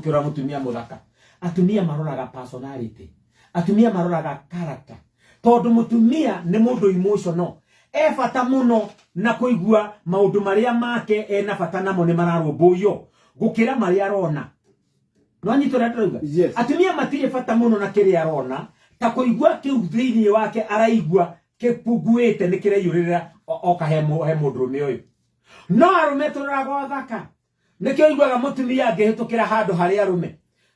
Tũkĩrora mũtumia mũthaka, atumia maroraga personality, atumia maroraga character, tondũ mũtumia nĩ mũndũ emotional, e bata mũno na kũigua maũndũ marĩa make ena bata namo nĩ mararũmbũiyo gũkĩra marĩa arona. Nwanyita ũrĩa ndĩrauga? Yes. Atumia matirĩ bata mũno na kĩrĩa arona ta kũigua kĩu thĩinĩ wake araigua kĩpunguĩte nĩ kĩraiyũrĩrĩra oka he mũndũrũme ũyũ. No arũme tũroraga ũthaka. Nĩkĩo ũiguaga mũtumia angĩhĩtũkĩra handũ harĩ arũme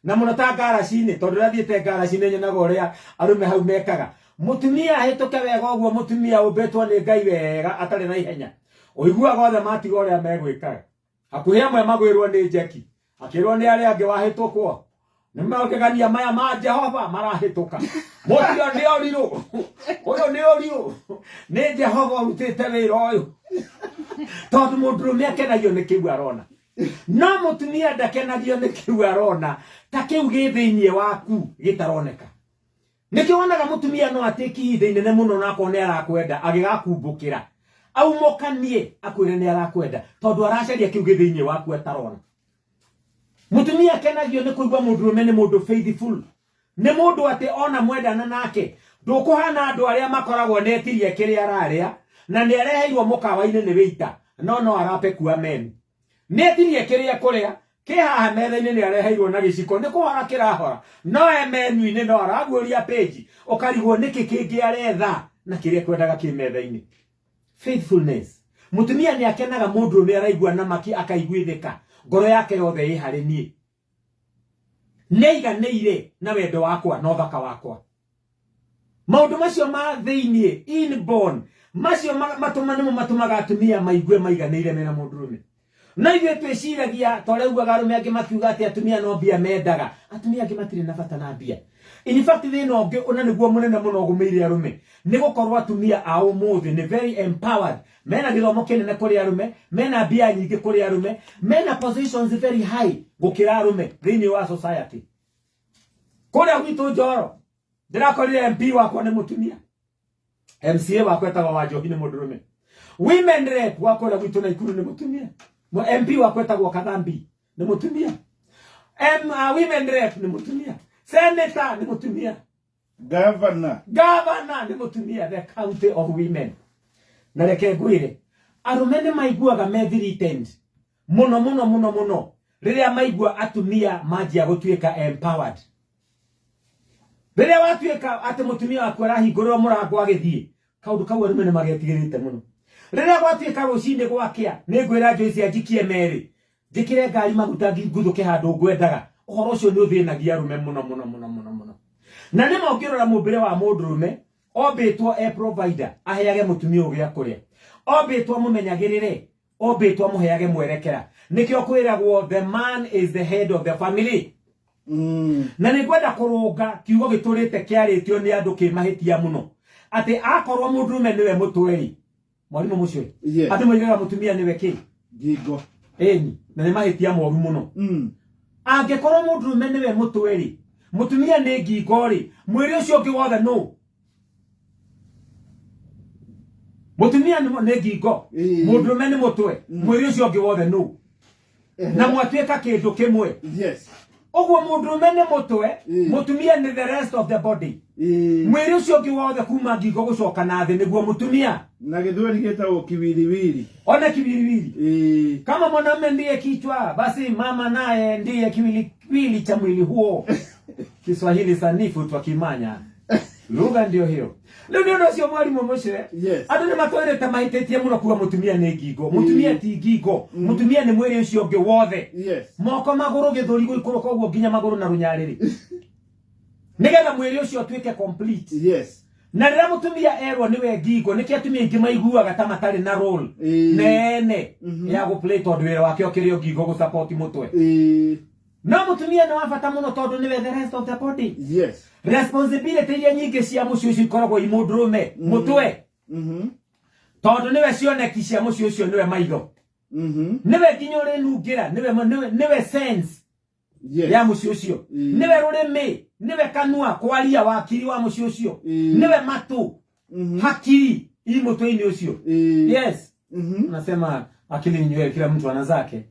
na mũno ta ngaraci-inĩ, tondũ rĩrĩa thiĩte ngaraci-inĩ nyonaga ũrĩa arũme hau mekaga. Mũtumia ahĩtũke wega ũguo, mũtumia ũmbĩtwo nĩ Ngai wega atarĩ na ihenya, ũiguaga othe matiga ũrĩa megwĩkaga. Hakuhĩ amwe magwĩrwo nĩ njeki, akĩrwo nĩ arĩa angĩ wahĩtũkwo nĩ magegania maya ma Jehova marahĩtũka. Mũtio nĩ ũrirũ, ũyũ nĩ ũrirũ, nĩ Jehova ũrutĩte wĩra ũyũ. Tondũ mũndũrũme akenagio nĩ kĩu arona, no mũtumia ndakenagio nĩ kĩu arona ta kĩu gĩ thĩinĩ waku gĩtaroneka. Nĩkĩo wonaga mũtumia no atĩki ihinda inene mũno na akorwo nĩ arakwenda agĩgakumbũkĩra aumũkanie akwĩre nĩ arakwenda, tondũ aracaria kĩu gĩ thĩinĩ waku atarona. Mũtumia akenagio nĩ kũigua mũndũrũme nĩ mũndũ faithful, nĩ mũndũ atĩ ona mwendana nake ndũkũhana andũ arĩa makoragwo netirie kĩrĩa ararĩa na nĩ areheirwo mũkawa-inĩ nĩ wĩita, no no arapekua menu. Nĩetirie kĩrĩa kũrĩa kĩ haha metha-inĩ nĩ areheirwo na gĩciko nĩ kũhora kĩrahora, no e menu-inĩ no araguũria page, ũkarigwo nĩkĩ kĩngĩ aretha na kĩrĩa kwendaga kĩ metha-inĩ. Faithfulness. Mũtumia nĩ akenaga mũndũrũme araigua na maki akaiguithĩka, ngoro yake yothe ĩ harĩ niĩ, nĩ aiganĩire na wendo wakwa na ũthaka wakwa. Maũndũ macio ma thĩinĩ inborn macio matũma nĩmo matũmaga atumia maigue maiganĩire mena mũndũrũme. No ithuĩ twĩciragia ta ũrĩa ugaga arũme angĩ makiuga atĩ atumia no mbia mendaga. Atumia angĩ matirĩ na bata na mbia. In fact thĩna ũngĩ ona nĩguo mũnene mũno ũgũmĩire arũme nĩ gũkorwo atumia a ũmũthĩ nĩ very empowered, mena gĩthomo kĩnene kũrĩ arũme, mena mbia nyingĩ kũrĩ arũme, mena positions very high gũkĩra arũme thĩinĩ wa society. Kũrĩa gwitũ Njoro ndĩrakorire MP wakwa nĩ mũtumia, MCA wakwa etagwo Wanjohi nĩ mũndũrũme, women rep wa kũrĩa gwitũ Naikuru nĩ mũtumia, MP wakwa etagwo Kathambi nĩ mũtumia, women rep nĩ mũtumia, senator nĩ mũtumia, Governor. Governor nĩ mũtumia, the county of women. Na reke ngwĩre, arũme nĩ maiguaga me threatened mũno mũno mũno mũno rĩrĩa maigua atumia manjia gũtuĩka empowered. Rĩrĩa watuĩka atĩ mũtumia waku arahingũrĩrwo mũrango agĩthiĩ, kaũndũ kau arũme nĩ magetigĩrĩte mũno. Rĩrĩa gwatuĩka rũcinĩ gwakĩa, nĩ ngwĩra Joyce anjikie merĩ, njĩkĩre ngari maguta nguthũke handũ ngwendaga, ũhoro ũcio nĩ ũthĩnagia arũme mũno mũno mũno mũno mũno. Na nĩma ũngĩrora mũmbĩre wa mũndũrũme, ombĩtwo e provider, aheage mũtumia ũyũ gĩa kũrĩa, ombĩtwo amũmenyagĩrĩre, ombĩtwo amũheage mwerekera. Nĩkĩo kwĩragwo the man is the head of the family. Na nĩ ngwenda kũrũnga kiugo gĩtũrĩte kĩarĩtio nĩ andũ kĩmahĩtia mũno, atĩ akorwo mũndũrũme nĩwe mũtwe-ĩ, mwarimũ mũcio, andũ moigaga mũtumia nĩwe kĩ? Ngingo. Ĩni, na nĩ mahĩtia moru mũno. Angĩkorwo mũndũrũme nĩwe mũtwe-rĩ, mũtumia nĩ ngingo-rĩ, mwĩrĩ ũcio ũngĩ wothe nũ? Mũtumia nĩ ngingo, mũndũrũme nĩ mũtwe, mwĩrĩ ũcio ũngĩ wothe nũ? Na mwatuĩka kĩndũ kĩmwe. Ũguo mũndũrũme nĩ mũtwe, mũtumia nĩ the rest of the body. Mwĩrĩ ũcio ũngĩ wothe kuma ngingo gũcoka na thĩ nĩguo mũtumia. Na gĩthweri gĩtagwo kiwiriwiri. Ona kiwiriwiri. Kama mwanamume ndiye kichwa, basi mama naye ndiye kiwiliwili cha mwili huo. Kiswahili sanifu twakimanya. Lugha ndio hiyo. Rĩu nĩ ũndũ ũcio mwarimũ mũcere. Andũ nĩ matwĩrĩte mahĩtĩtie mũno kuga mũtumia nĩ ngingo. Mũtumia ti ngingo. Mũtumia nĩ mwĩrĩ ũcio ũngĩ wothe. Moko, magũrũ, gĩthũri gũikũrũka ũguo nginya magũrũ na rũnyarĩrĩ. Nĩgetha mwĩrĩ ũcio ũtuĩke complete. Na rĩrĩa mũtumia erwo nĩwe ngingo, nĩkĩo atumia aingĩ maiguaga ta matarĩ na role nene ya gũplay, tondũ wĩra wake ũkĩrĩ o ngingo gũsupport mũtwe. No mũtumia nĩ wa bata mũno tondũ nĩwe the rest of the body. Responsibility iria nyingĩ cia mũciĩ ũcio ikoragwo i mũndũrũme mũtwe, tondũ nĩwe cioneki cia mũciĩ ũcio, nĩwe maitho, nĩwe nginya ũrĩnungĩra, nĩwe sense ya mũciĩ ũcio, nĩwe rũrĩmĩ, nĩwe kanua kwaria wakiri wa mũciĩ ũcio, nĩwe matũ, hakiri i mũtwe-inĩ ũcio. Yes. Unasema akili ni nywele, kila mtu ana zake.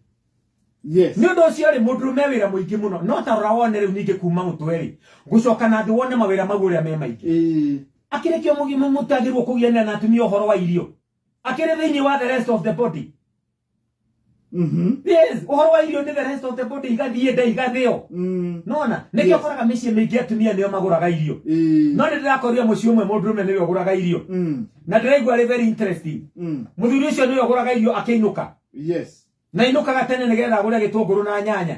Yes. Nĩ ũndũ ũcio rĩ, mũndũrũme wĩra mũingĩ mũno, no ta rora wone rĩu ningĩ kuma mũtwe rĩ gũcoka na thĩ wone mawĩra mau ũrĩa me maingĩ. Akĩrĩ kĩo mũtagĩrwo kũgianĩra na atumia ũhoro wa irio, akĩrĩ thĩinĩ wa the rest of the body. Yes, ũhoro wa irio nĩ the rest of the body, igathiĩ nda igathĩo. Nona nĩkĩo ũkoraga mĩciĩ mĩingĩ atumia nĩo magũraga irio. No nĩ ndĩrakorire mũciĩ ũmwe mũndũrũme nĩwe ũgũraga irio, na ndĩraigua arĩ very interesting. Mũthuri ũcio nĩwe ũgũraga irio akĩinũka. Na inũkaga tene nĩgetha agũre gĩtũngũrũ na nyanya,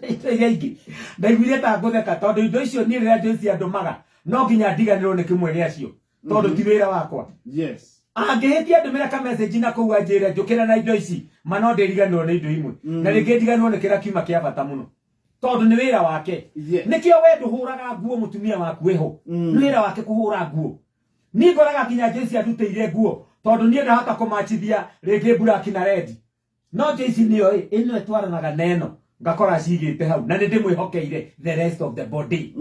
indo iria ingĩ. Ndaiguire ta ngũtheka tondũ indo icio niĩ rĩrĩa Joyce andũmaga no nginya ndiganĩrwo nĩ kĩmwe gĩacio tondũ ti wĩra wakwa. Angĩhĩtia ndũmĩre ka message na kũu anjĩre njũkĩre na indo ici, ma no ndĩriganĩrwo nĩ indo imwe, na rĩngĩ ndiganĩrwo nĩ kĩrĩa kiuma kĩa bata mũno tondũ nĩ wĩra wake. Nĩkĩo we ndũhũraga nguo, mũtumia waku ĩho. Nĩ wĩra wake kũhũra nguo. Niĩ ngoraga nginya Joyce andutĩire nguo tondũ niĩ ndahota kũmachithia rĩngĩ black na red, no Joyce nĩyo ĩ ĩno ĩtwaranaga na ĩno, ngakora cigĩte hau na nĩ ndĩmwĩhokeire the rest of the body.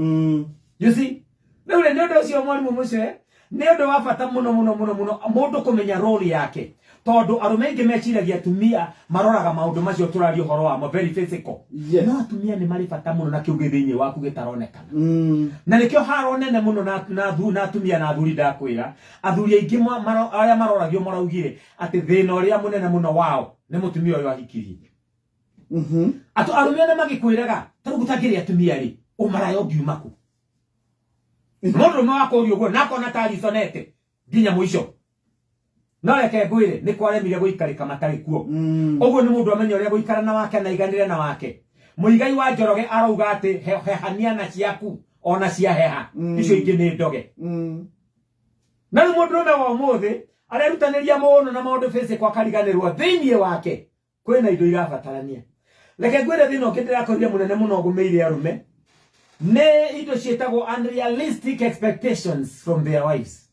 You see, rĩu rĩ, nĩ ũndũ ũcio mwarimũ mũcee, nĩ ũndũ wa bata mũno mũno mũno mũno mũndũ kũmenya role yake, tondũ arũme aingĩ meciragia atumia maroraga maũndũ macio tũraria ũhoro wamo, very physical. No atumia nĩ marĩ bata mũno na kĩu gĩ thĩinĩ waku gĩtaronekana. Na nĩkĩo haro nene mũno na atumia na athuri. Ndakwĩra athuri aingĩ arĩa maroragio maraugire atĩ thĩna ũrĩa mũnene mũno wao nĩ mũtumia ũyũ ahikirie. Atũ arũme ona magĩkwĩraga ta rĩu gũtangĩrĩ atumia rĩ, ũmaraya ũngiuma kũ? Mũndũrũme wa kũria ũguo na akona ta ariconete nginya mũico, no reke ngwĩre nĩ kwaremire gũikarĩka matarĩ kuo. Ũguo nĩ mũndũ amenya ũrĩa gũikara na wake na aiganĩre na wake. Mũigai wa Njoroge arauga atĩ hehania na ciaku ona cia heha, icio ingĩ nĩ ndoge. Na rĩu mũndũrũme wa ũmũthĩ arerutanĩria mũno na maũndũ physical, akariganĩrwo thĩinĩ wake kwĩna indo irabatarania. Reke ngwĩre thĩna ũngĩ ndĩrakorire mũnene mũno ũgũmĩire arũme nĩ indo ciĩtagwo unrealistic expectations from their wives.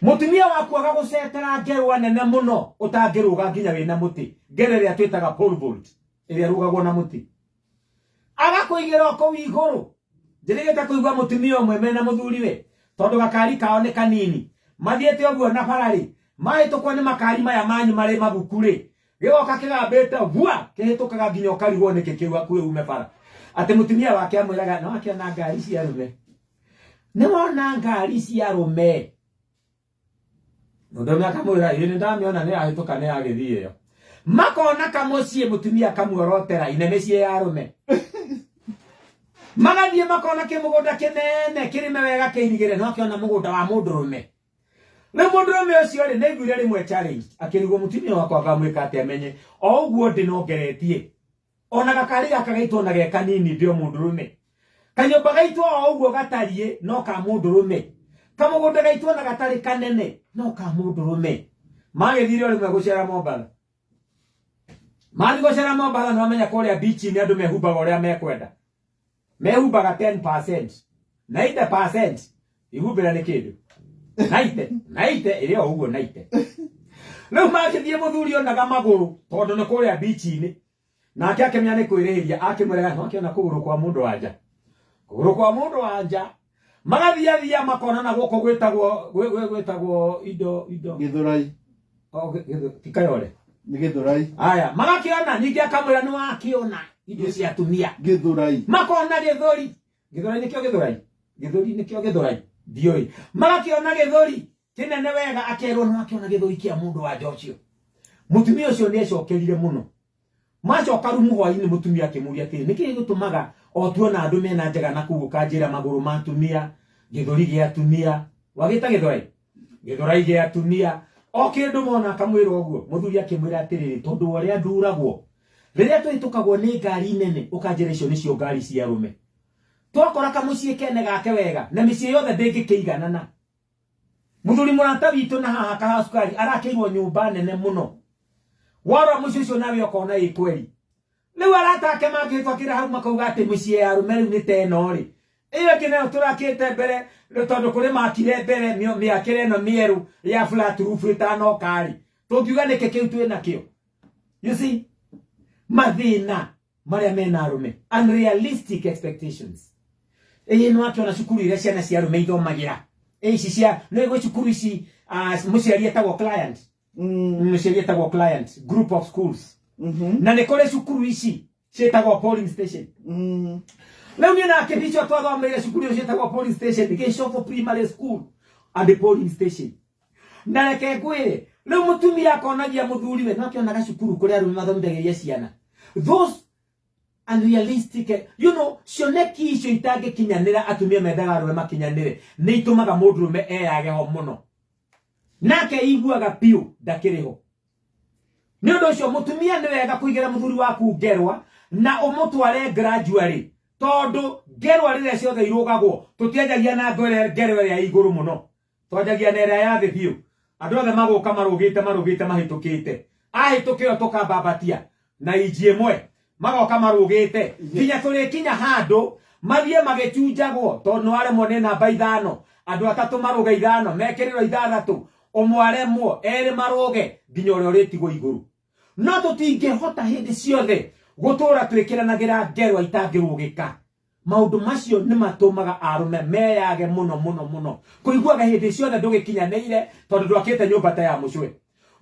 Mũtumia waku agagũcetera ngerwa nene mũno ũtangĩrũga nginya wĩna mũtĩ, ngero ĩrĩa twĩtaga pole vault, ĩrĩa ĩrũgagwo na mũtĩ, agakũigĩra o kũu igũrũ. Njĩrĩgĩte kũigua mũtumia ũmwe mena mũthuriwe, tondũ gakari kao nĩ kanini, mathiĩte ũguo na bararĩ, mahĩtũkwo nĩ makari maya manyu marĩ maguku rĩ, gĩgoka kĩgambĩte gua kĩhĩtũkaga nginya ũkarigwo nĩkĩ kĩu hakuhĩ ume bara. Atĩ mũtumia wake amwĩraga, no akĩona ngari cia arũme, nĩ wona ngari cia arũme? Mũndũrũme akamwĩra, ĩĩ nĩ ndamĩona, nĩ yahĩtũka, nĩ yagĩthiĩ ĩyo. Makona kamũciĩ, mũtumia akamuorotera ine mĩciĩ ya arũme. Magathiĩ makona kĩmũgũnda kĩnene kĩrĩme wega kĩirigĩre, no akĩona mũgũnda wa mũndũrũme. Rĩu mũndũrũme ũcio rĩ, nĩaiguire rĩmwe challenge, akĩrigwo mũtumia wakwa ngamwĩka atĩa amenye o ũguo ndĩ nongeretie ona gakari gaka gaitũ ona ge kanini ndĩ o mũndũrũme, kanyũmba gaitũ o ũguo gatariĩ no ka mũndũrũme, kamũgũnda gaitũ ona gatarĩ kanene no ka mũndũrũme. Magĩthire o rĩmwe gũcera Mombatha. Mathiĩ gũcera Mombatha, nĩ wamenya kũrĩa beach-inĩ andũ mehumbaga ũrĩa mekwenda, mehumbaga 10%, 90% ihumbĩra nĩ kĩndũ 90 90 ĩrĩ o ũguo 90. Rĩu magĩthiĩ, mũthuri onaga magũrũ tondũ nĩ kũrĩa beach-inĩ, nake akĩmenya nĩ kwĩrĩhĩria, akĩmwĩraga, no akĩona kũgũrũ kwa mũndũ wa nja, kũgũrũ kwa mũndũ wa nja. Magathiathia makona na gũkũ gwĩtagwo gwĩtagwo indo Gĩthũrai. O, ti Kayole? Nĩ Gĩthũrai. Aya, magakĩona ningĩ akamwĩra, nĩ wakĩona indo cia atumia? Gĩthũrai. Makona gĩthũri. Gĩthũrai nĩkĩo gĩthũrai, gĩthũri nĩkĩo gĩthũrai, ndiũĩ. Magakĩona gĩthũri kĩnene wega, akerwo, nĩ wakĩona gĩthũri kĩa mũndũ wa nja ũcio? Mũtumia ũcio nĩ ecokerire mũno. Macoka rumu hwainĩ, mũtumia akĩmũria atĩrĩ, nĩkĩ gĩtũmaga o tuona andũ mena njega na kũu ũkanjĩra magũrũ ma atumia, gĩthũri gĩa atumia, wagĩta gĩthũrai, gĩthũrai gĩa atumia, o kĩndũ mona akamwĩra ũguo? Mũthuri akĩmwĩra atĩrĩrĩ, tondũ wa ũrĩa nduragwo rĩrĩa tũhĩtũkagwo nĩ ngari nene, ũkanjĩra icio nĩcio ngari cia arũme. Twakora kamũciĩ kene gake wega, na mĩciĩ yothe ndĩngĩkĩiganana. Mũthuri mũrata witũ na haha kaha cukari arakĩirwo nyũmba nene mũno, warora mũciĩ ũcio nawe ũkona ĩ kweri. Rĩu arata ake mangĩhĩtũkĩra hau makauga atĩ mĩciĩ ya arũme rĩu nĩ ta ĩno rĩ, ĩyo ĩngĩ nayo tũrakĩte mbere rĩu, tondũ kũrĩ makire mbere mĩakĩre ĩno mĩerũ ya flat roof ĩtanoka rĩ, tũngiuga nĩkĩ kĩu twĩ nakĩo? You see mathĩna marĩa mena arũme, unrealistic expectations. Ĩĩ, nĩ wakĩona cukuru iria ciana cia arũme ithomagĩra? Ĩ ici cia nĩ gwĩ cukuru ici, mũciari etagwo client. Mũciari etagwo client, group of schools. Na nĩ kũrĩ cukuru ici ciĩtagwo polling station. Rĩu niĩ nake ndicio twathomeire cukuru ĩyo ciĩtagwo polling station, Gĩcobo Primary School and polling station. Na reke ngwĩre, rĩu mũtumia akonagia mũthuriwe, no akĩonaga cukuru kũrĩa arũme mathomithagĩria ciana. Those unrealistic, cioneki icio itangĩkinyanĩra, atumia mendaga arũme makinyanĩre, nĩ itũmaga mũndũrũme eyage ho mũno, nake iguaga biũ ndakĩrĩ ho. Nĩ ũndũ ũcio mũtumia nĩ wega kũigĩra mũthuri waku ngerwa na ũmũtware gradually, tondũ ngerwa rĩrĩa ciothe irũgagwo tũtianjagia na ngerwa ĩrĩa ĩ igũrũ mũno, twanjagia na ĩrĩa ya thĩ biũ. Andũ othe magũka marũgĩte marũgĩte mahĩtũkĩte, ahĩtũkĩo tũkambambatia na inji ĩmwe, magoka marũgĩte nginya tũrĩkinya handũ mathiĩ magĩchunjagwo, tondũ nĩ waremwo nĩ namba 5, andũ 3 marũge 5, mekĩrĩrwo 6, ũmwe aremwo, 2 marũge nginya ũrĩa ũrĩtigwo igũrũ. No tũtingĩhota hĩndĩ ciothe gũtũra twĩkĩranagĩra ngerwa itangĩrũgĩka. Maũndũ macio nĩ matũmaga arũme meyage mũno mũno mũno, kũiguaga hĩndĩ ciothe ndũgĩkinyanĩire, tondũ ndwakĩte nyũmba ta ya mũcwe,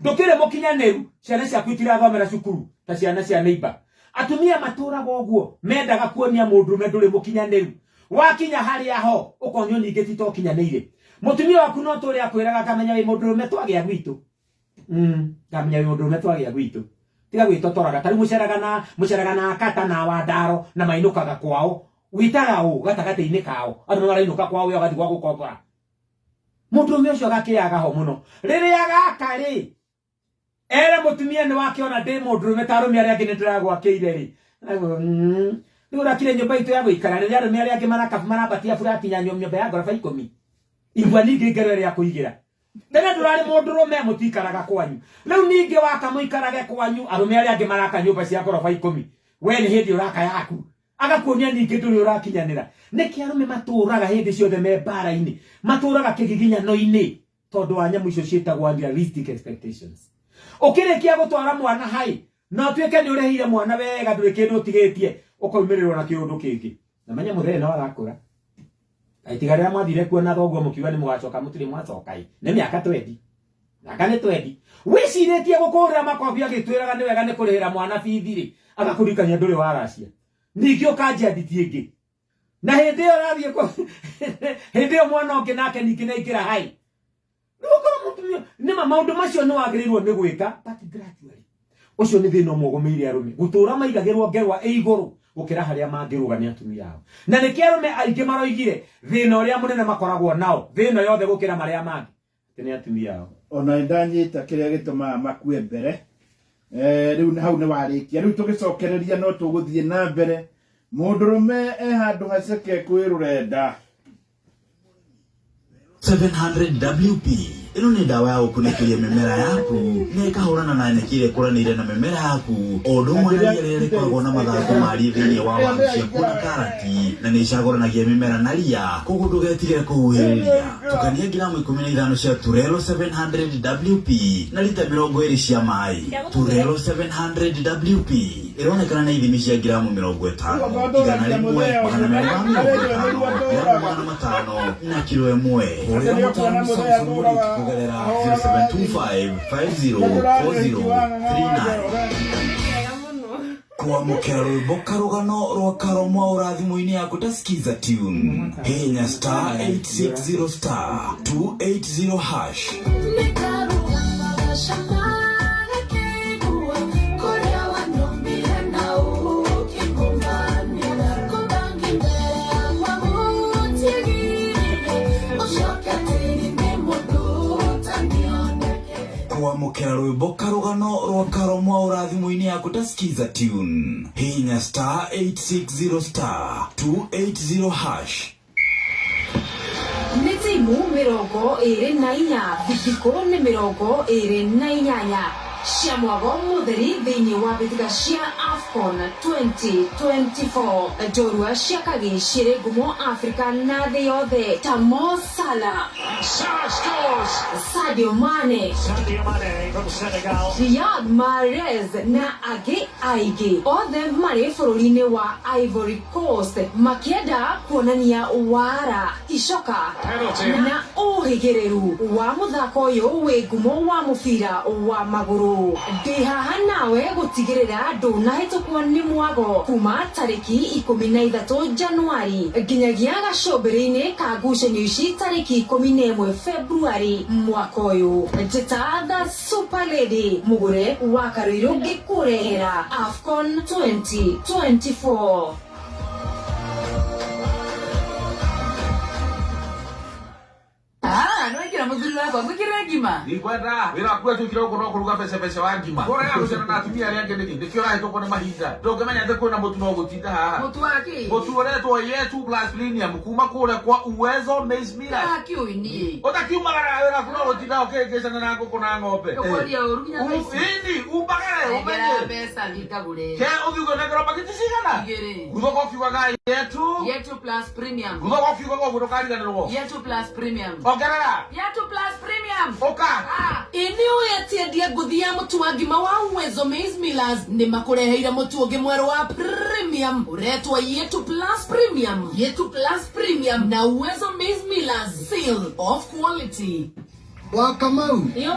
ndũkĩrĩ mũkinyanĩru, ciana ciaku itirathomera cukuru ta ciana cia neighbor. Atumia matũraga ũguo, mendaga kuonia mũndũrũme ndũrĩ mũkinyanĩru. Wakinya harĩa ho ũkonio ningĩ ti tokinyanĩire. Mũtumia waku no tũrĩa akwĩraga akamenya wĩ mũndũrũme twagĩa gwitũ. Ngamenya wĩ mũndũrũme twagĩa gwitũ. Tiga gwĩtotoraga. Ta rĩu mũceraga na akata na wandaro na mainũkaga kwao. Wĩtaga ũ gatagatĩ-inĩ kao. Andũ marainũka kwao we ũgathiĩ gwa gũkombora. Mũndũrũme ũcio agakĩaga ho mũno. Rĩrĩa gaka rĩ, ere mũtumia nĩ wakĩona ndĩ mũndũrũme ta arũme arĩa angĩ nĩ ndĩragwakĩire rĩ. Rĩu ũrakire nyũmba itũ ya gũikara rĩrĩa arũme arĩa angĩ marambatia burati ya nyũmba ya ngoroba 10. Igua ningĩ ngero ĩrĩa akũigĩra. Tene ndũrarĩ mũndũrũme mũtikaraga kwanyu. Rĩu ningĩ waka mũikarage kwanyu, arũme arĩa angĩ maraka nyũmba cia ngoroba 10. We nĩ hĩndĩ ũraka yaku. Agakuonia ningĩ ndũrĩ ũrakinyanĩra. Nĩkĩ arũme matũraga hĩndĩ ciothe me mbara-inĩ, matũraga kĩgiginyano-inĩ, tondũ wa nyamũ icio ciĩtagwo unrealistic expectations. Ũkĩrĩkia gũtwara mwana hai, na ũtuĩke nĩ ũrĩhĩire mwana wega, ndũrĩ kĩndũ ũtigĩtie, ũkaumĩrĩrwo na kĩũndũ kĩngĩ. Na menya mũthee no arakũra. Tiga rĩrĩa mwathire kuona thoguo mũkiuga nĩ mũgacoka, mũtirĩ mwacoka ĩ. Nĩ mĩaka 20. Mĩaka nĩ 20. Wĩcirĩtie gũkũhũrĩra makobi agĩtwĩraga nĩ wega nĩ kũrĩhĩra mwana bithi rĩ, agakũririkania ndũrĩ waracia. Ningĩ ũkanjia nditi ĩngĩ. Na hĩndĩ ĩyo ũrathiĩ hĩndĩ ĩyo mwana ũngĩ nake ningĩ nĩaingĩra hai. Rĩu ũkorwo mũtumia, nĩma maũndũ macio nĩ wagĩrĩirwo nĩ gwĩka, but gradually. Ũcio nĩ thĩna ũmwe ũgũmĩire arũme, gũtũra maigagĩrwo ngerwa ĩ igũrũ gũkĩra harĩa mangĩrũga nĩ atumia ao. Na nĩkĩo arũme aingĩ maroigire thĩna ũrĩa mũnene makoragwo nao thĩna yothe gũkĩra marĩa mangĩ atĩ nĩ atumia ao. Ona ndanyita kĩrĩa gĩtũmaga makue mbere. Rĩu hau nĩ warĩkia. Rĩu tũgĩcokereria no tũgũthiĩ na mbere. Mũndũrũme e handũ haceke kwĩ rũrenda. 700 WP ĩno nĩ ndawa ya gũkunĩkĩria mĩmera yaku na ĩkahũrana na nyeki ĩrĩa ĩkũranĩire na mĩmera yaku, o ũndũ ũmwe na ria rĩrĩa rĩkoragwo na mathangũ mariĩ thĩinĩ wa waru ciaku na karati, na nĩ icagũranagia mĩmera na ria, koguo ndũgetigĩre kũhuhĩrĩria. Tukania ngiramu 15 cia Turelo 700 WP na lita 20 cia maĩ. Turelo 700 WP ĩronekana na ithimi cia ngiramu 50, 100, 250, ngiramu 500 na kilo 1. Hũrĩra mũtaaramu Samson Mũriuki kũgerera 0725 50 40 39. Kwamũkĩra rwĩmbo karũgano rwa Karo Mwaũra thimũ-inĩ yaku ta Skiza Tune. Hihinya star 860 star 280 hash. Kwamũkĩra rwĩmbo karũgano rwa Karo Mwaũra thimũ-inĩ yaku ta Skiza Tune. Hihinya star 860 star 280 hash. Nĩ timu 24, bibiko nĩ 28 cia mwago mũtheri thĩinĩ wa mbĩtĩka cia AFCON 2024. Njorua cia Kagi cirĩ ngumo Afrika na thĩ yothe ta Mo Salah, Salah scores. Sadio Mane, Sadio Mane from Senegal. Riyad Mahrez na angĩ aingĩ, othe marĩ bũrũri-inĩ wa Ivory Coast makĩenda kuonania wara, icoka Penalty. na ũhĩgĩrĩru wa mũthako ũyũ wĩ ngumo wa mũbira wa magũrũ. Mbegũ. Ndĩ haha nawe gũtigĩrĩra ndũnahĩtũkwo nĩ mwago kuma tarĩki 13 Januari nginyagia gacũmbĩrĩ-inĩ ka ngucanio ici tarĩki 11 Februari mwaka ũyũ. Njĩta The Super Lady mũgũre wa Karũirũ ngĩkũrehera AFCON 2024. Nwaingĩra mũthuri wakwa ngwĩkĩrĩre ngima. Ndikwenda wĩra waku watuĩkire ũguo no kũruga becebece wa ngima. Kũrega gũcera na atumia arĩa angĩ nĩkĩ? Nĩkĩo ũrahĩtũkwo nĩ mahinda. Ndũngĩmenya atĩ kwĩna mũtu no gũtinda haha. Mũtu wa kĩ? Mũtu ũretwo Yetu Plus Premium kuma kũrĩa kwa Uwezo Maize Millers. Ndakĩũĩ niĩ. Ũtakiumagara wĩra waku no gũtinda ũkĩhĩngĩcana na ngũkũ na ng'ombe. Ũkwaria ũru nginya thaa ici. Ĩni, umbagare Nengera ũmenye. mbeca thiĩ ngagũre. Ke ũthiĩ ũkenengerwo pakiti cigana? Igĩrĩ. Guthũka ũkiugaga Yetu. Yetu Plus Premium. Guthũka ũkiugaga ũguo ndũkariganĩrwo. Yetu Plus Premium. Ongerera. Yetu Plus Premium. Ũka. Ĩ nĩũĩ atĩ endia ngũthi ya mũtu wa ngima wa Uwezo Maize Millers nĩ makũreheire mũtu ũngĩ mwerũ wa premium ũretwo Yetu Plus Premium. Yetu Plus Premium na Uwezo Maize Millers seal of quality. Wa Kamau. Yo.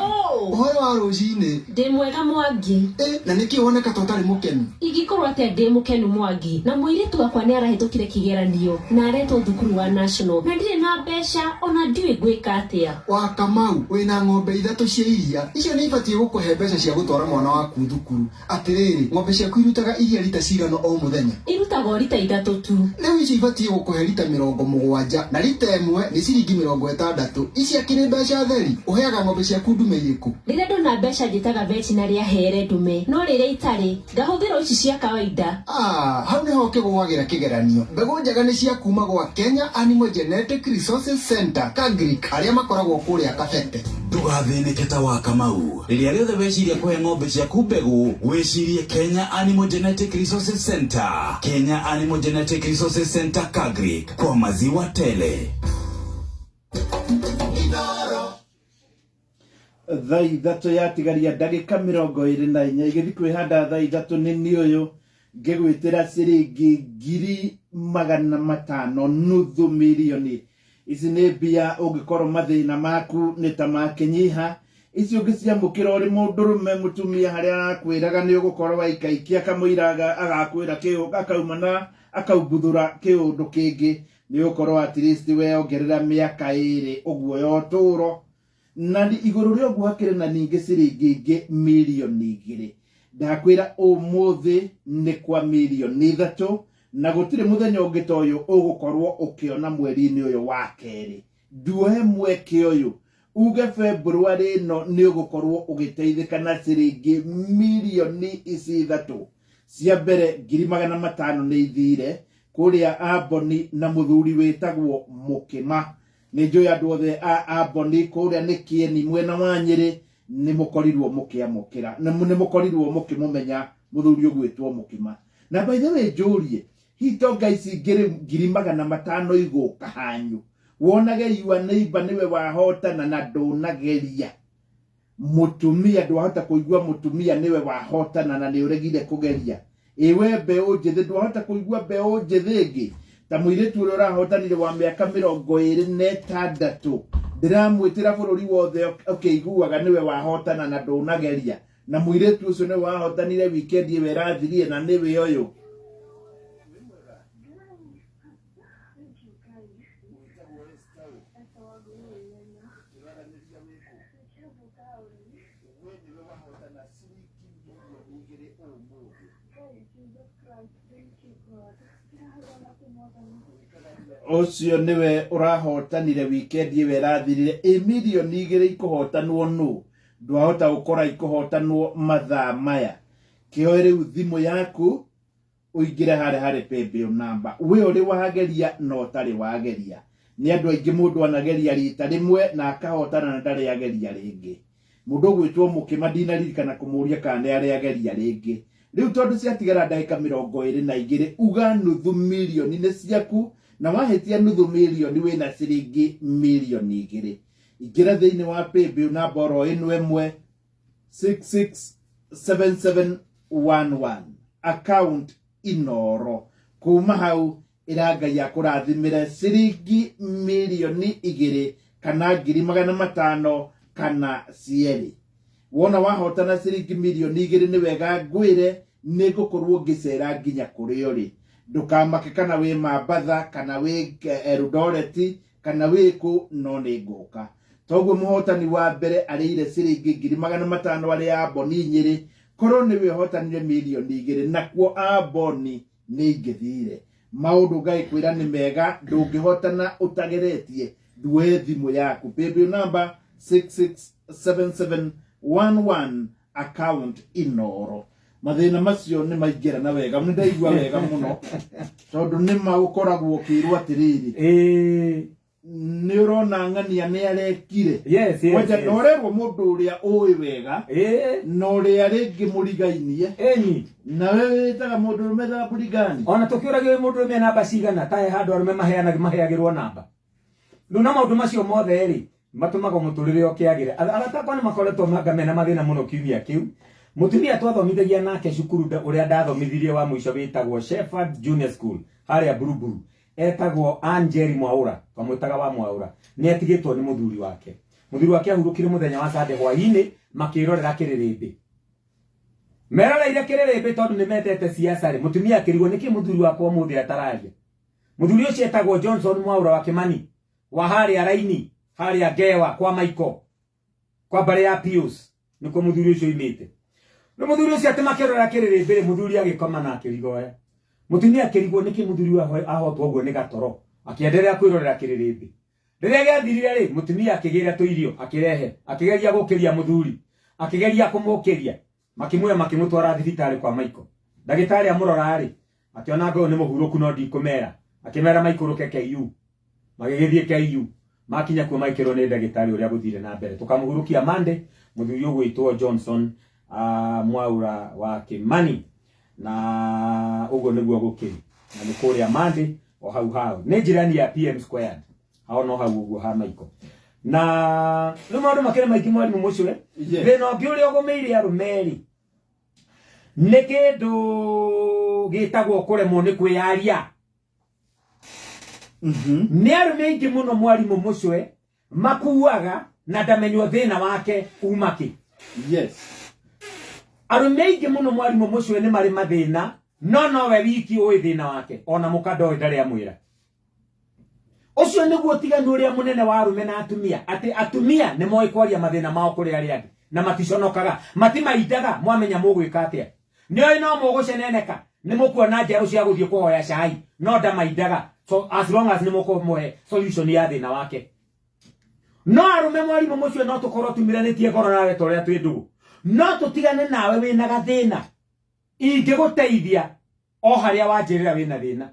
Ũhoro wa rũcinĩ. Ndĩ mwega Mwangi. Na nĩkĩ woneka ta ũtarĩ mũkenu? Ingĩkorwo atĩa ndĩ mũkenu Mwangi, na mũirĩtu wakwa nĩ arahĩtũkire kĩgeranio na aretwo thukuru wa National na ndirĩ na mbeca ona ndiũĩ ngwĩka atĩa. Wa Kamau, wĩna ng'ombe 3 cia iria. Icio nĩ ibatiĩ gũkũhe mbeca cia gũtwara mwana waku thukuru. Atĩrĩrĩ, ng'ombe ciaku irutaga iria rita cigana o mũthenya? Irutaga o rita 3 tu. Rĩu icio ibatiĩ gũkũhe rita 70 na rita 1 nĩ ciringi 60. Ici akĩrĩ mbeca theri. Ũheaga ng'ombe ciaku ndume irĩkũ? Rĩrĩa ndona mbeca njĩtaga vetinarĩ ahere ndume, no rĩrĩa itarĩ ngahũthĩra ici cia kawaida. Hau nĩho ũkĩgũagĩra kĩgeranio. Mbegũ njega nĩ cia kuma gwa Kenya Animal Genetic Resources Center, KAGRIC, arĩa makoragwo kũrĩa Kabete. Ndũgathĩnĩke ta wa Kamau. Rĩrĩa rĩothe weciria kũhe ng'ombe ciaku mbegũ, wĩcirie Kenya Animal Genetic Resources Center. Kenya Animal Genetic Resources Center KAGRIC, kwa maziwa tele. Thaa 3 yatigaria ndagĩka 24 igĩthiĩ kwĩhanda thaa 3 nĩ niĩ ũyũ ngĩgwĩtĩra ciringi 500,000 nuthu mirioni. Ici nĩ mbia ũngĩkorwo mathĩna maku nĩ ta makĩnyiha. Ici ũngĩciamũkĩra ũrĩ mũndũrũme mũtumia harĩa arakwĩraga nĩ ũgũkorwo waikaikia kamũira agakwĩra kĩũ akauma na akaumbuthũra kĩũndũ kĩngĩ, nĩ ũgũkorwo at least weongerera mĩaka 2 ũguo ya ũtũũro. Na igũrũ rĩa ũguo hakĩrĩ na ningĩ ciringi ingĩ mirioni 2. Ndakwĩra ũmũthĩ nĩ kwa mirioni 3 na gũtirĩ mũthenya ũngĩ ta ũyũ ũgũkorwo ũkĩona mweri-inĩ ũyũ wa kerĩ. Nduohe mweke ũyũ uge February ĩno nĩ ũgũkorwo ũgĩteithĩka na ciringi mirioni ici 3. Cia mbere 500,000 nĩ ithire kũrĩa Amboni na mũthuri wĩtagwo Mũkĩma. Nĩ njũĩ andũ othe a Amboni kũrĩa nĩ Kĩeni mwena wa Nyĩrĩ nĩ mũkorirwo mũkĩamũkĩra, nĩ mũkorirwo mũkĩmũmenya mũthuri ũgwĩtwo Mũkĩma. Na by the way njũrie, hihi tonga ici 500,000 igũka hanyu, wonage your neighbor nĩwe wahotana na ndũnageria. Mũtumia ndwahota kũigua mũtumia nĩwe wahotana na nĩ ũregire kũgeria. Ĩwe mbeũ njĩthĩ ndwahota kũigua mbeũ njĩthĩ ĩngĩ ta mũirĩtu ũrĩa ũrahotanire wa mĩaka 26. Ndĩramwĩtĩra bũrũri wothe ũkĩiguaga nĩwe wahotana na ndũnageria, na mũirĩtu ũcio nĩwe wahotanire weekend ĩyo ĩrathirie na nĩwe ũyũ. Ũcio nĩwe ũrahotanire weekend ĩyo ĩrathirire. Ĩ mirioni 2 ikũhotanwo nũ? Ndwahota gũkora ikũhotanwo mathaa maya. Kĩoe rĩu thimũ yaku ũingĩre harĩa harĩ paybill number. We ũrĩ wageria na ũtarĩ wageria. Nĩ andũ aingĩ mũndũ anageria rita rĩmwe na akahotana na ndarĩ ageria rĩngĩ. Mũndũ ũgwĩtwo Mũkĩma ndinaririkana kũmũria kana nĩ arĩ ageria rĩngĩ. Rĩu tondũ ciatigara ndagĩka 22, uga nuthu mirioni nĩ ciaku, na wahĩtia nuthu mirioni wĩna ciringi mirioni 2. Ingĩra thĩinĩ wa paybill namba oro ĩno ĩmwe 667711 account Inoro. Kuma hau ĩra Ngai akũrathimĩre ciringi mirioni 2 kana 500,000 kana cierĩ. Wona wahotana ciringi mirioni 2 nĩ wega ngwĩre nĩ ngũkorwo ngĩcera nginya kũrĩa ũrĩ. Ndũkamake kana wĩ Mambatha kana wĩ Eldoret kana wĩ kũ, no nĩ ngũka. Toguo mũhotani wa mbere arĩire ciringi 500,000 arĩ Amboni Nyĩrĩ, korwo nĩwe ũhotanire mirioni 2 nakuo Amboni nĩ ingĩthire. Maũndũ ngagĩkwĩra nĩ mega, ndũngĩhotana ũtageretie. Nduoe thimũ yaku, paybill number 667711, account Inoro. Mathĩna macio nĩ maingĩra na wega, nĩ ndaigua wega mũno tondũ nĩ magũkoragwo ũkĩrwo atĩrĩrĩ, nĩ ũrona ng'ania nĩ arekire. Kwanja na ũrerwo mũndũ ũrĩa ũĩ wega na ũrĩa rĩngĩ mũrigainie nawe wĩtaga mũndũ ũrũme thamburi gani. Ona tũkĩũragio wĩ mũndũ ũrũme namba cigana, ta he handũ arũme maheagĩrwo namba. Rĩu na maũndũ macio mothe rĩ matũmaga mũtũrĩre ũkĩagĩre. Arata akwa nĩ makoretwo manga mena mathĩna mũno kiumia kĩu. Mũtumia twathomithagia nake cukuru ũrĩa ndathomithirie wa mũico wĩtagwo Shepherd Junior School harĩa Buruburu, etagwo Angeli Mwaura, twamwĩtaga wa Mwaura. Nĩ atigĩtwo nĩ mũthuri wake. Mũthuri wake ahurũkire mũthenya wa Sunday hwaĩ-inĩ makĩrorera kĩrĩrĩmbĩ. Meroreire kĩrĩrĩmbĩ tondũ nĩ mendete siasa rĩ, mũtumia akĩrigwo nĩkĩ mũthuri wakwa ũmũthĩ atararia. Mũthuri ũcio etagwo Johnson Mwaura wa Kimani wa harĩa Raini, harĩa Ngewa kwa Maiko, kwa mbarĩ ya Pius, nĩkuo mũthuri ũcio oimĩte. Rĩu mũthuri ũcio atĩ makĩrora kĩrĩrĩmbĩ rĩ, mũthuri agĩkoma na akĩrigoya. Mũtumia akĩrigwo nĩkĩ mũthuri ahotwo ũguo nĩ gatoro, akĩenderea kwĩrorera kĩrĩrĩmbĩ. Rĩrĩa gĩathirire rĩ, mũtumia akĩgĩra tũirio, akĩrehe, akĩgeria gũkĩria mũthuri, akĩgeria kũmũkĩria, makĩmuoya makĩmũtwara thibitarĩ kwa Maiko. Ndagĩtarĩ amũrora rĩ, akĩona ngũyũ nĩ mũhurũku no ndikũmera, akĩmera maikũrũke KU. Magĩgĩthiĩ KU, makinya kuo magĩkĩrwo nĩ ndagĩtarĩ ũrĩa gũthire na mbere. Tũkamũhurũkia Monday, mũthuri ũgwĩtwo Johnson Mwaura wa Kimani, na ũguo nĩguo gũkĩrĩ. Na nĩ kũrĩa Monday o hau hao nĩ njirani ya PM squared, hao no hau ũguo ha Maiko. Na rĩu maũndũ makĩrĩ maingĩ mwarimũ mũcũre. Thĩna ũngĩ ũrĩa ũgũmĩire arũme rĩ, nĩ kĩndũ gĩtagwo kũremwo nĩ kwĩyaria. Nĩ arũme aingĩ mũno mwarimũ mũcwe makuaga na ndamenywo thĩna wake uma kĩ. Arũme aingĩ mũno mwarimũ mũcwe nĩ marĩ mathĩna, no nowe wiki ũĩ thĩna wake, ona mũka ndoĩ ndarĩ amwĩra. Ũcio nĩguo ũtiganu ũrĩa mũnene wa arũme na atumia, atĩ atumia nĩ moĩ kwaria mathĩna mao kũrĩ arĩa angĩ na maticonokaga, matimaindaga mwamenya mũgwĩka atĩa. Nĩoĩ no mũgũceneneka, nĩ mũkuona njerũ cia gũthiĩ kũhoya cai, no ndamaindaga, so as long as nĩ mũkũmũhe solution ya thĩna wake. No arũme mwarimũ mũcio no tũkorwo tumiranĩtie ngoro nawe ta ũrĩa twĩ ndũgũ, no tũtigane nawe wĩna gathĩna, ingĩgũteithia o harĩa wanjĩrĩra wĩna thĩna.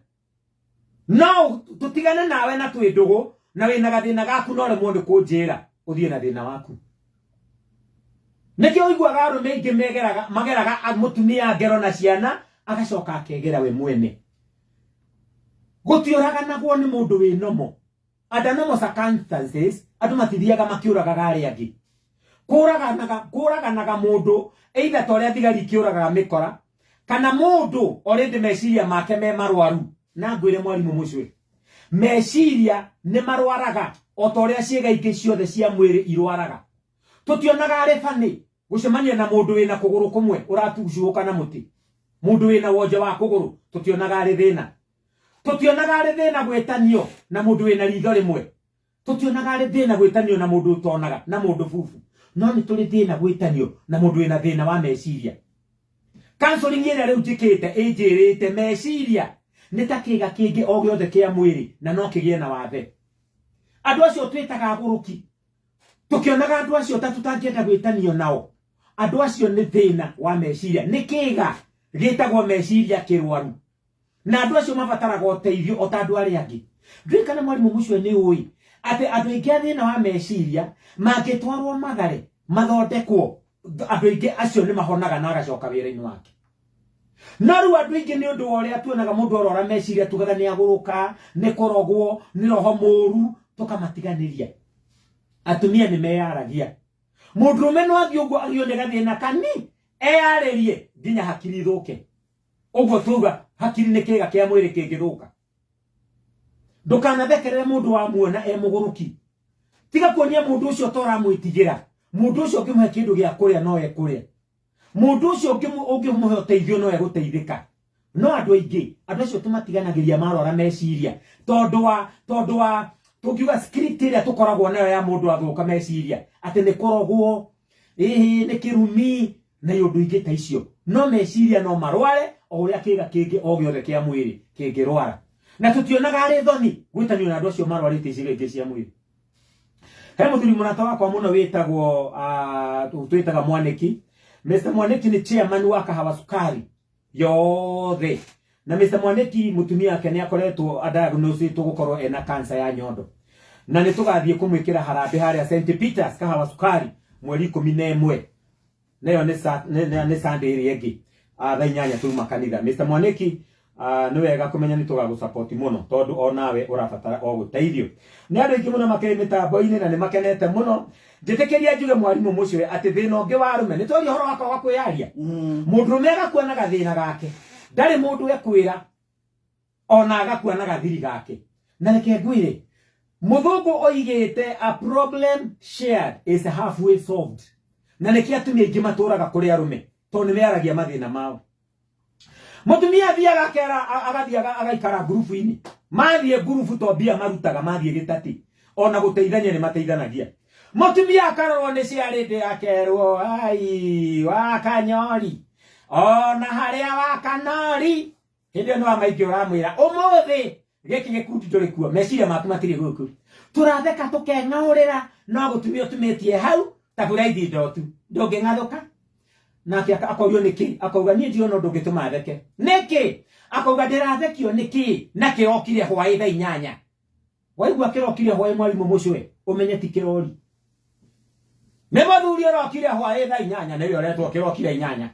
No tũtigane nawe na twĩ ndũgũ na wĩna gathĩna gaku, no rĩmwe nĩ kũnjĩra ũthiĩ na thĩna waku. Nĩkĩo ũiguaga arũme aingĩ mageraga mũtumia ngero na ciana, agacoka akegera we mwene. Gũtiũraganagwo nĩ mũndũ wĩ nomo. Under normal circumstances, andũ matithiaga makĩũragaga arĩa angĩ. Kũraganaga mũndũ either ta ũrĩa thigari ikĩũragaga mĩkora, kana mũndũ already meciria make me marwaru. Na ngwĩre mwarimũ mũcwe, meciria nĩ marwaraga o ta ũrĩa ciĩga ingĩ ciothe cia mwĩrĩ irwaraga. Tũtionaga arĩ bani gũcemania na mũndũ wĩna kũgũrũ kũmwe ũratucũka na mũtĩ, mũndũ wĩna wonje wa kũgũrũ, tũtionaga arĩ thĩna. Tũtionaga arĩ thĩna gwĩtanio na mũndũ wĩna ritho rĩmwe, tũtionaga arĩ thĩna gwĩtanio na mũndũ ũtonaga na mũndũ bubu, no nĩ tũrĩ thĩna gwĩtanio na mũndũ wĩna thĩna wa meciria. Counseling ĩrĩa rĩu njĩkĩte ĩnjĩrĩte meciria nĩ ta kĩga kĩngĩ o gĩothe kĩa mwĩrĩ na no kĩgĩe na wathe. Andũ acio twĩtaga agũrũki, tũkĩonaga andũ acio ta tũtangĩenda gwĩtanio nao, andũ acio nĩ thĩna wa meciria, nĩ kĩga gĩtagwo meciria kĩrwaru, na andũ acio mabataraga ũteithio o ta andũ arĩa angĩ. Ndiũĩ kana mwarimũ mũcio nĩ ũĩ atĩ andũ aingĩ a thĩna wa meciria mangĩtwarwo Mathare mathondekwo, andũ aingĩ acio nĩ mahonaga na agacoka wĩra-inĩ wake. No rĩu andũ aingĩ nĩ ũndũ wa ũrĩa tuonaga mũndũ arwara meciria tugaga nĩ agũrũka, nĩ kũrogwo, nĩ roho mũru, tũkamatiganĩria. Atumia nĩ meyaragia. Mũndũrũme no athiĩ ũguo agĩo nĩ gathĩna kani eyarĩrie nginya hakiri ithũke. Ũguo tuga hakiri nĩ kĩga kĩa mwĩrĩ kĩngĩthũka. Ndũkanathekerere mũndũ wa muona e mũgũrũki. Tiga kuonia mũndũ ũcio ta ũramwĩtigĩra. Mũndũ ũcio ũngĩmũhe kĩndũ gĩa kũrĩa no ekũrĩa. Mũndũ ũcio ũngĩmũhe ũteithio no egũteithĩka. No andũ aingĩ, andũ acio tũmatiganagĩria marwara meciria tondũ wa tũngiuga script ĩrĩa tũkoragwo nayo ya mũndũ athũka meciria atĩ nĩ kũrogwo, ĩhĩ, nĩ kĩrumi na iũndũ ingĩ ta icio. No meciria no marware o ũrĩa kĩga kĩngĩ o gĩothe kĩa mwĩrĩ kĩngĩrwara, na tũtionaga arĩ thoni gwĩtanio na andũ acio marwarĩte icigo ingĩ cia mwĩrĩ. He mũthuri mũrata wakwa mũno wĩtagwo twĩtaga Mwaniki. Mr Mwaniki nĩ chairman wa Kahawa Sukari yothe, na Mr Mwaniki mũtumia wake nĩ akoretwo adiagnosĩtwo gũkorwo ena cancer ya nyondo, na nĩ tũgathiĩ kũmwĩkĩra harambĩ harĩa St Peters Kahawa Sukari mweri 11, nayo nĩ Sunday ĩrĩa ĩngĩ, thaa 8 tuma kanitha. Mr Mwaniki, nĩ wega kũmenya nĩ tũgagũsupport mũno tondũ o nawe ũrabatara o gũteithio. Nĩ andũ aingĩ mũno makĩrĩ mĩtambo-inĩ na nĩ makenete mũno. Njĩtĩkĩria njuge, mwarimũ mũcio, atĩ thĩna ũngĩ wa arũme nĩ twaria ũhoro wa kwaga kwĩyaria. Mũndũrũme agakua na gathĩna gake, ndarĩ mũndũ ekwĩra, ona agakua na gathiri gake. Na reke ngwĩre, mũthũngũ oigĩte, "A problem shared is halfway solved." Na nĩkĩ atumia aingĩ matũraga kũrĩ arũme? Tondũ nĩ mearagia mathĩna mao. Mũtumia athiaga akera, agathiĩ agaikara ngurubu-inĩ. Mathiĩ ngurubu to mbia marutaga, mathiĩ gĩtati ona gũteithania nĩ mateithanagia. Mũtumia akarorwo nĩ ciarĩndĩ, akerwo, "Ai wakanyori, ona harĩa wakanori." Hĩndĩ ĩyo nĩ wa maingĩ ũramwĩra, "Ũmũthĩ gĩkĩ gĩkundi ndũrĩ kuo, meciria maku matirĩ gũkũ. Tũratheka tũkeng'aũrĩra, no gũtumia ũtumĩtie hau ta buraithi ndotu, ndũngĩng'athũka." Nake akorio nĩkĩ, akauga, "Niĩ ndirona ũndũ ũngĩtũma theke." Nĩkĩ? Akauga, "Ndĩrathekio nĩkĩ na kĩrokire hwaĩ thaa 8?" Waigua kĩrokire hwaĩ, mwarimũ mũcwe, ũmenye ti kĩrori, nĩ mũthuri ũrokire hwaĩ thaa 8, nĩwe ũretwo kĩrokire 8.